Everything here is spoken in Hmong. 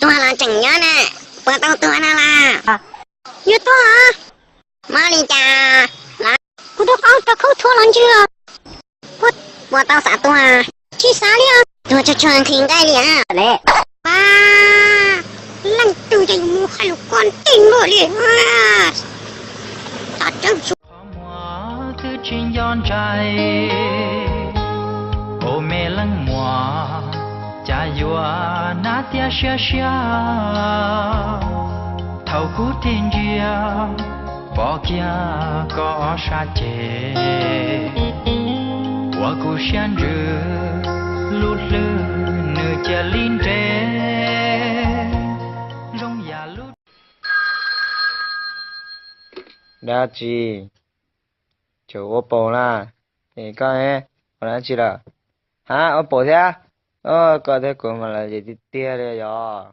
Tuag los tseem nyob na, puas tau tuag na los? Yuav tuag. Mob li cas los? Kuv rau qaub rau khaub thuas los ntswg. Puas tau xav tuag? Tsis xav li. Tuag tsuag tsuag nqhis nqaij li. Leej twg ces yus mus hais lus koj ntej npaum li. Qhov muag twb tsis nco ntshai, ua me leej muam, cas yuav nab tiab siab siab. Thaum kuv tig ntsia, pom kiag koj ob sab ceg, ua kuv siab ntsws, lub hlwb nws cia li nres, zoo yam lub. Dab tsi? Tseem ua paus na? Koj ua dab tsi lawm? Ha, ua paus thiab? Koj thiab kuv mas lawv ces tiag tiag li yog.